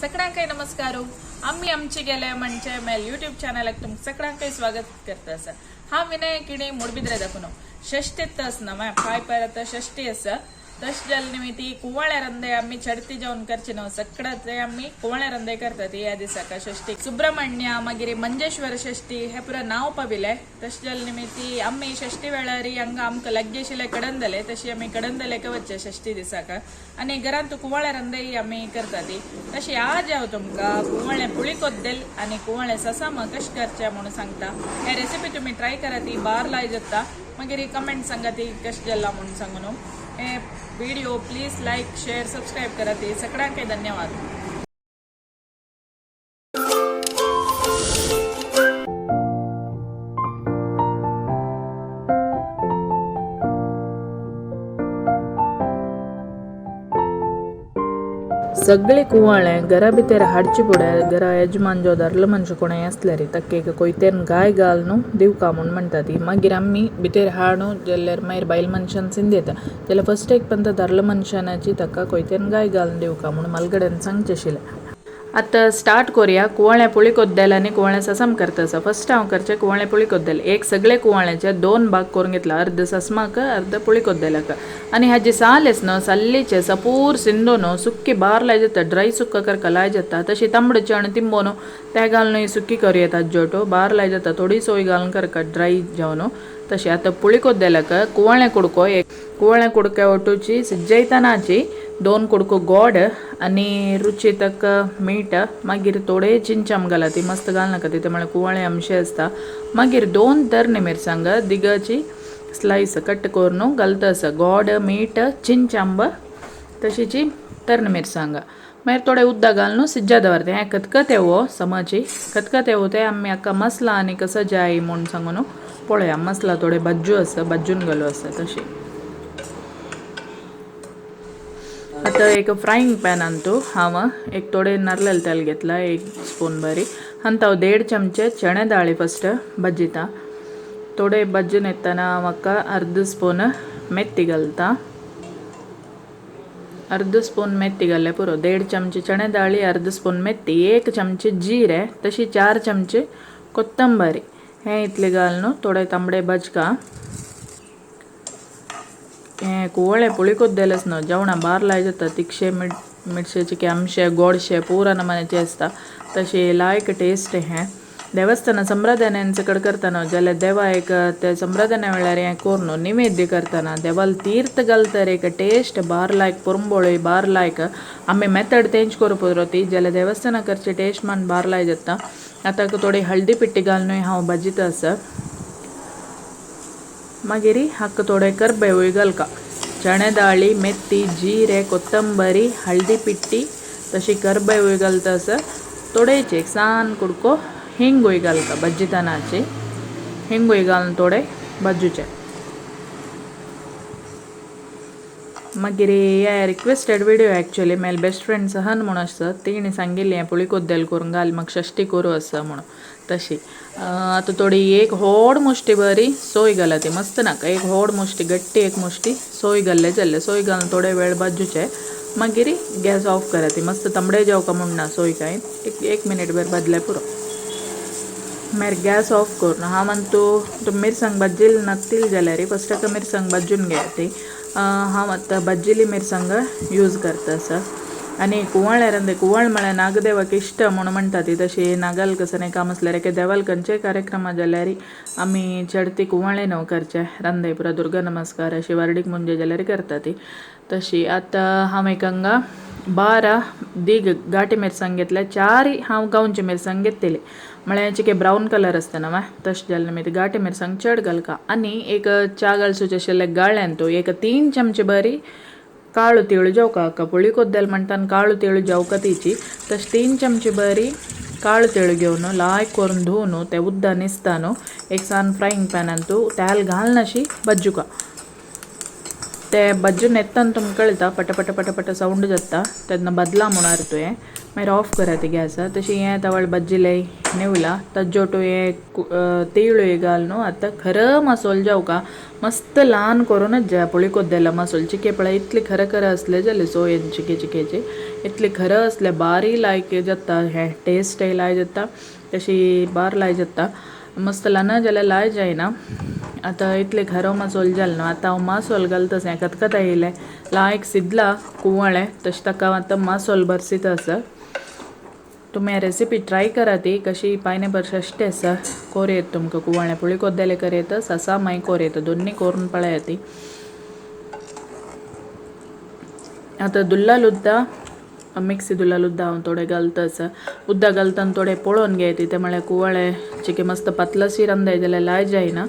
सगळ्यांकाय नमस्कार. आम्ही आमचे गेले म्हणजे मेल यूट्यूब चॅनलाक तुमकां सगळ्यांकाय स्वागत करता आसा. हांव विनय किणे मुडबिद्रे दाखोवन षष्टीत आसना माय पांय परत षष्टी आसा. तशें जाल्या निमित्ती कुंवाळ्या रंदे आमी चडती जेवण करचे न्हू, सगळं ते आमी कुंवाळ्या रंदे करतात ह्या दिसाक षष्टी. सुब्रमण्य मागीर मंजेश्वर षष्टी हे पुरा नांव पाविले. तशें जाल्या निमित्ती आमी षष्टी वेळार हांगा आमकां लागीं आशिल्ले कडंदले, तशी आमी कडंदलेक वचचे षष्टी दिसाक आनी घरांत कुंवाळ्या रंदेय आमी करतात. तशी आज हांव तुमकां कुंवाळे पुळी कोद्देल आनी कुंवाळे ससाम कशें करचें म्हणून सांगता. हे रेसिपी तुमी ट्राय करा, ती बार लाय जाता. मागीर कमेंट सांगा ती कशें जाला म्हणून सांगू न्हू. हे video please like share subscribe करा. ती सगळ्यांक धन्यवाद. सगळे कुंवाळे घरा भितर हाडचे फुडें घरा यजमान जो दारलो मनशां कोणूय आसल्यार ताका एक कोयतेन गाय घाल न्हू दिवका म्हूण म्हणटा ती. मागीर आमी भितर हाडू जाल्यार मागीर बायल मनशान सिंद येता. जाल्यार फस्ट एक पंत दारलो मनशानाची ताका कोयतेन गाय घालून दिवका म्हूण मालगड्यान सांगचें आशिल्लें. आतां स्टार्ट करुया. कुंवाळे पुळी कोद्देल आनी कुंवाळे ससम करता आसा. फस्ट हांव करचें कुंवाळे पुळी कोद्देल. एक सगळे कुंवाळ्याचे दोन भाग करून घेतला, अर्द ससमाक अर्द पुळी कोद्देलाक. आनी हाजी साल आस न्हू साल्लीचे सपूर सिंदो न्हू सुक्की बार लाय जाता, ड्राय सुक्का करका लाय जाता. तशी तांबडे चण तिंबो न्हू ते घालून सुकी करूं येता, जोटो बार लाय जाता, थोडी सोय घालून करका ड्राय जावन. तशें आतां पुळी कोद्देलाक कुंवाळे कुडको, एक कुंवाळे कुडक्या ओटूची सिज्जयतनाची दोन कुडको गोड आनी रुची तक मीठ, मागीर थोडे चिंचाम घाला, ती मस्त घालनाका ती म्हळ्यार कुंवाळे आमशे आसता. मागीर दोन तरणे मिरसांग दिगाची स्लायस कट करून घालता आसा. गोड मीठ चिंचांब तशीची तरणे मिरसांग मागीर थोडे उदक घालून सिज्जा दवरता. हें खतखतें हो समाची खतखतें हो ते आमी हाका मसला आनी कसो जाय म्हूण सांगून पळया. मसला थोडे भाज्जू आसा, भाजून घालू आसा. तशें आतां एक फ्रायिंग पॅनांतू हांव एक थोडे नारयल तेल घेतला एक स्पून बरी आनी हांव 1.5 चमचे चणे दाळी फस्ट भाजिता. थोडे भाजून येतना म्हाका अर्द स्पून मेथी घालता. अर्द स्पून मेथी घातल्यार पुरो. 1.5 चमचे चणे दाळी, अर्द स्पून मेथी, 1 चमचे जिरे, तशी 4 चमचे कोत्तंबरी. हें इतलें घालून थोडे तांबडे भाजका. हें कुंवाळे पुळी कोद्देलच न्हू जेवणा बार लाय जाता. तिखशे मिरशेचे आमशे गोडशे पुरा नमन्याचे आसता, तशें लायक टेस्ट. हें देवस्थान संप्रदायांचे कडेन करता न्हू जाल्यार देवा एक ते संप्रदाया वेळार हें करून निवेद्य करतना देवाल तीर्थ घालतर एक टेस्ट बार लायक पुरंबोळी बार लायक. आमी मेथड तेंच करूं पुरो ती जाल्यार देवस्थाना करचे टेस्ट मान बार लाय जाता. आतां थोडी हळदी पिट्टी घालून हांव भाजीत आसा. मागीर हाका थोडे करबेवूय घालका. चणे दाळी, मेथी, जिरे, कोत्तंबरी, हळदी पिट्टी, तशी करबेवूय घालता आसा. थोडेच एक सान कुडको हिंगूय घालका. भाजितानाची हिंगूय घालून थोडे भाजूचे. मागीर हे requested video actually male best friend सहन म्हूण आसा, तिणें सांगिल्लें हें पुळी कोद्देल करून घाल म्हाका षष्टी करूं आसा म्हणून. तशी आतां थोडी एक व्हड मुश्टी बरी सोय घाला, ती मस्त नाका, एक व्हड मुश्टी गट्टी एक मुश्टी सोय घाल्ले जाल्ले. सोय घालून थोडे वेळ भाजूचे. मागीर गॅस ऑफ करा. ती मस्त तांबडे जावका म्हूण ना सोय कांय एक मिनीट भर भाजल्यार पुरो. मागीर गॅस ऑफ करून हांव आनी तूं मिरसांग भाजिल्ली नासतील जाल्यार फस्ट ताका मिरसांग भाजून घेया ती. हांव आतां भाजिल्ली मिरसांग यूज करता आसा. आनी कुंवाळ्या रंदे कुंवाळ म्हळ्यार नागदेवाक इश्ट म्हूण म्हणटा ती. तशी नागाल कसं काम आसल्यार एके देवाल खंयचेय कार्यक्रमा जाल्यार आमी चडती कुंवाळे न्हू करचे रंदे पुरा दुर्गा नमस्कार अशी वार्डीक मुंजे जाल्यार करता ती. तशी आतां हांव एक हांगा 12 दीग घाटी मिरसांग घेतल्या, 4 हांव गांवची मिरसांग घेतलेली, म्हळ्यार चिके ब्रावन कलर आसता न्हू तशें जाल्यार मागीर घाटी मिरसांग चड घालका. आनी एक च्या घालसूचे आशिल्ले गाळ्यान तो एक 3 चमचे बरी काळो तिळू जेवका. हाका पुळी कोद्देल म्हणटा काळो तिळू जेवका तिची. तशें 3 चमचे बरी काळो तिळू घेवन लायक करून धुवन ते उदकान निसता न्हू एक सान फ्रायिंग पॅनान तूं तेल घालनाशी भाजुका. ते भाजून येतना तुमकां कळटा पटपट पटपट सावंड जाता तेन्ना बदला म्हणून तुवें मागीर ऑफ करात गॅस. तशी हें तवळ बज्जिले नेवला तज्जोटू हे तेळू घाल न्हू. आतां खरं मसोल जावका मस्त ल्हान करूनच जाय पुळी कोद्देला मसोल चिके पळय इतले खरें खरें असले जाले सोयेन चिके चिकेचे इतले खरं असले बारी लायक जाता हे टेस्ट लाय जाता तशी बार लाय जाता मस्त ल्हान जाल्यार लाय जायना. आतां इतले खरो मसोल जाल न्हू आतां हांव मासोल घालता हें खतखत येयलें लायक सिदला कुंवाळें तशें ताका आतां मासोल भरसीत आसा. तुमी रेसिपी ट्राय करा ती कशी पायनॅपल षष्टी आसा कोरयेत तुमकां कुंवाळें पुळी कोद्देले करयेत ससा मागीर कोरयेत दोन्नी करून पळयात ती. आतां दुल्ला लुद्दा मिक्सी दुल्ला लुद्दा हांव थोडे घालता आसा. उदक घालतना थोडे पळोवन घेय ते म्हळ्यार कुंवाळे चिके मस्त पातळशी रांदय जाल्यार लाय जायना.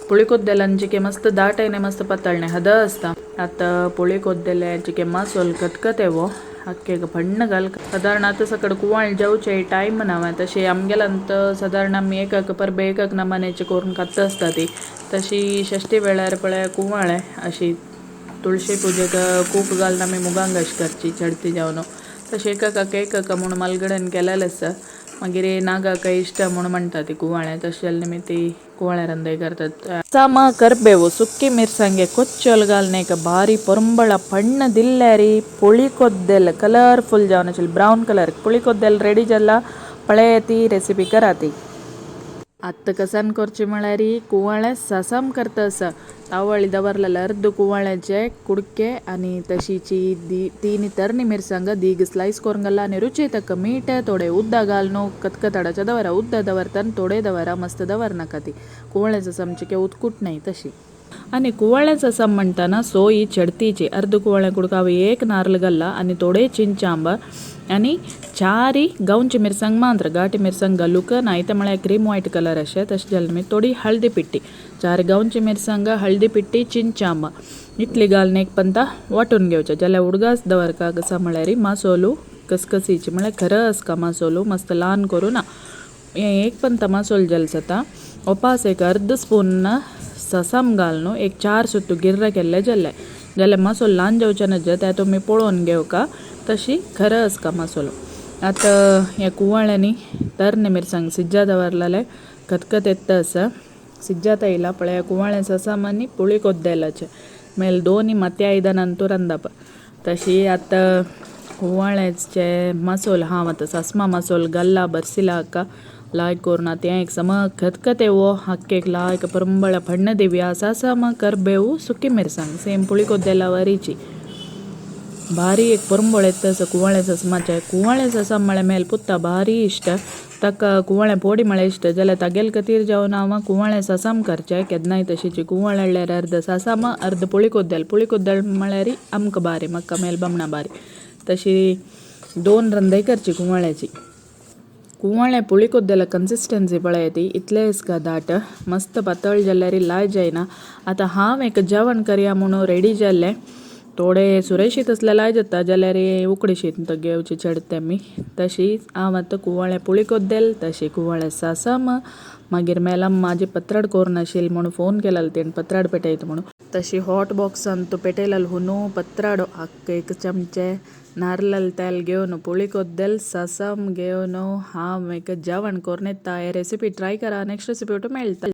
पुळी कोद्देलान चिके मस्त दाट आनी मस्त पातळ न्ही हद आसता. आतां पुळी कोद्देले चिके मासोल खतखत येवो आख्खे फण्ण घाल सादारण आतां सकड कुंवाळ जेवचे टायम ना तशें आमगेल्यान सादारण आमी एकाक परबे एकाक नमनेचे करून खात आसता ती. तशी षष्टी वेळार पळय कुंवाळे अशी तुळशी पुजेक कूक घालून आमी मुगांक अशी करची चडती जावन तशें एकाक एकाक म्हूण मालगडेन केलेलें आसा. मागीर नागाक इश्ट म्हूण म्हणटा ती कुंवाळे तशें जाल्यार आमी ती कुंवाळे रांदय करतात. सामा करबेವು सुक्की मिरसांगे कोच्चोल घालून एक बारी పొరంబಳ ಪಣ್ಣ ದಿಲ್ಲಾರಿ ಪುಳಿ ಕೊದ್ದೆಲ್ ಕಲರ್ಫುಲ್ जावन आशिल्ले ब्रावन कलर पुळी कोद्देल रेडी जाला पळयाती रेसिपी कराती. आतां कसान करची म्हळ्यार कुंवाळे ससम करता आसा. तावळी दवरलेले अर्द कुंवाळ्याचे कुडके आनी तशीची तीन तरणी मिरसांग दीग स्लायस करून घाला आनी रुची तक्क मीठ थोडे उदक घाल न्हू खतखताडाचे दवरा उदक दवरता थोडे दवरा मस्त दवरनाका ती कुंवाळे ससम चिके उत्कूट नाही तशी. आनी कुंवाळे ससम म्हणटाना सोयी चडतीची अर्द कुंवाळे कुडका एक नारल घाला आनी थोडे चिंचांब आनी चारी गांवची मिरसांग मात्र घाटी मिरसांग घालूंक ना ते म्हळ्यार क्रीम व्हायट कलर अशें तशें जालें मागीर थोडी हळदी पिट्टी चार गांवची मिरसांग हळदी पिट्टी चिंचांब इतली घालून एक पंता वांटून घेवचें जाल्यार उडगास दवरका कसा म्हळ्यार मासोलू कसकसीची म्हळ्यार खरं आसका मासोलू मस्त ल्हान करूं ना हें एक पंता मासोल जालें जाता. ओपास एक अर्द स्पून ससम घाल न्हू एक चार सुत्तू गिर्र केल्ले जाल्ले जाल्यार मासोल ल्हान जावचें ना तें तुमी पळोवन घेवका तशी खरं आसका मासोलो. आतां ह्या कुंवाळ्यांनी तरणे मिरसांग सिज्जा दवरलेले खतखत येता आसा सिज्जात येयला पळया कुंवाळे ससम आनी पुळी कोद्देलाचे मेल दोनी मात्या आयदनान तूं रांदप. तशी आतां कुंवाळ्याचे मासोल हांव आतां सासमा मासोल गल्ला बरसिला हाका लायक करून आतां हें एक सम खतखत येवो आख्खेक लायक परंबळ फण्ण दिवया सासम करबेव सुकी मिरसांग सेम पुळी कोद्देला वरीची भारी एक परंबळ येता आसा कुंवाळे ससमाचे. कुंवाळे ससम म्हळ्यार मेल पुता भारी इश्ट ताका कुंवाळे पोडी म्हळ्यार इश्ट जाल्यार तागेले खातीर जावन हांव कुंवाळे ससम करचें केन्नाय तशीची कुंवाळे हाडल्यार अर्द सासम अर्द पुळी कोद्देल पुळी कोद्देल म्हळ्यार आमकां बारी म्हाका मेल बामणा बारी तशी दोन रंदय करची कुंवाळ्याची. कुंवाळे पुळी कोद्देला कन्सिस्टन्सी पळय ती इतलें आसका दाट मस्त पातळ जाल्यार लाय जायना. आतां हांव एक जेवण करया म्हणून रेडी जाल्लें थोडे सुरय शीत आसल्यार लाय जाता जाल्यार उकडी शीत घेवचें चडते आमी. तशी हांव आतां कुंवाळे पुळी कोद्देल तशी कुंवाळे सासम मागीर मेलाम म्हाजी पत्राड करून आशिल्ली म्हणून फोन केलेलो तेणें पत्राड पेटयता म्हणून तशी हॉट बॉक्सान तूं पेटयलेलो हुनू पत्राडो आख्खे एक चमचे नारल तेल घेवन पुळी कोद्देल सासम घेवन हांव एक जेवण करून येता. हे रेसिपी ट्राय करा नेक्स्ट रेसिपी मेळटा.